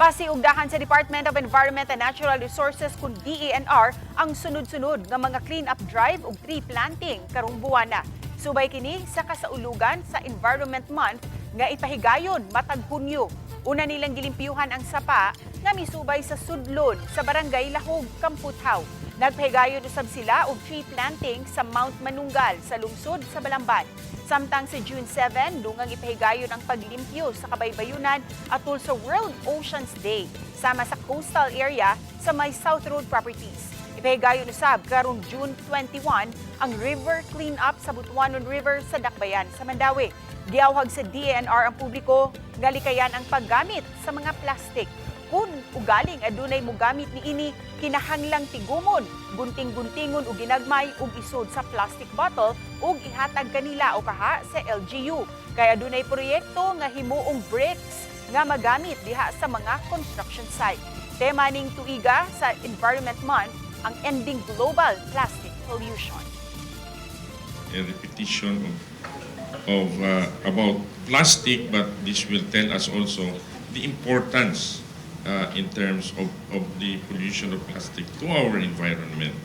Pasiugdahan sa Department of Environment and Natural Resources kun DENR ang sunod-sunod nga mga clean-up drive ug tree planting karong buwana. Subay kini sa kasaulugan sa Environment Month nga ipahigayon matag Hunyo. Una nilang gilimpyuhan ang sapa nga misubay sa sudlon sa Barangay Lahug, Kamputhaw. Nagpahigayon usab sila og tree planting sa Mount Manunggal sa lungsod sa Balamban. Samtang sa June 7, dungang ipahigayon ang paglimpyo sa kabaybayunan atol sa World Oceans Day sama sa coastal area sa may South Road Properties. Ipahigayon usab karong June 21 ang river clean-up sa Butuanon River sa Dakbayan sa Mandaue. Giawhag sa DENR ang publiko nga likayan ang paggamit sa mga plastic. Kung ugaling adunay mogamit niini, kinahanglang tigumon, gunting-guntingon og ginagmay ug isod sa plastic bottle ug ihatag kanila o kaha sa LGU. Kay adunay proyekto nga himuong bricks nga magamit diha sa mga construction site. Tema ning tuiga sa Environment Month ang ending global plastic pollution. A repetition of about plastic, but this will tell us also the importance in terms of the pollution of plastic to our environment.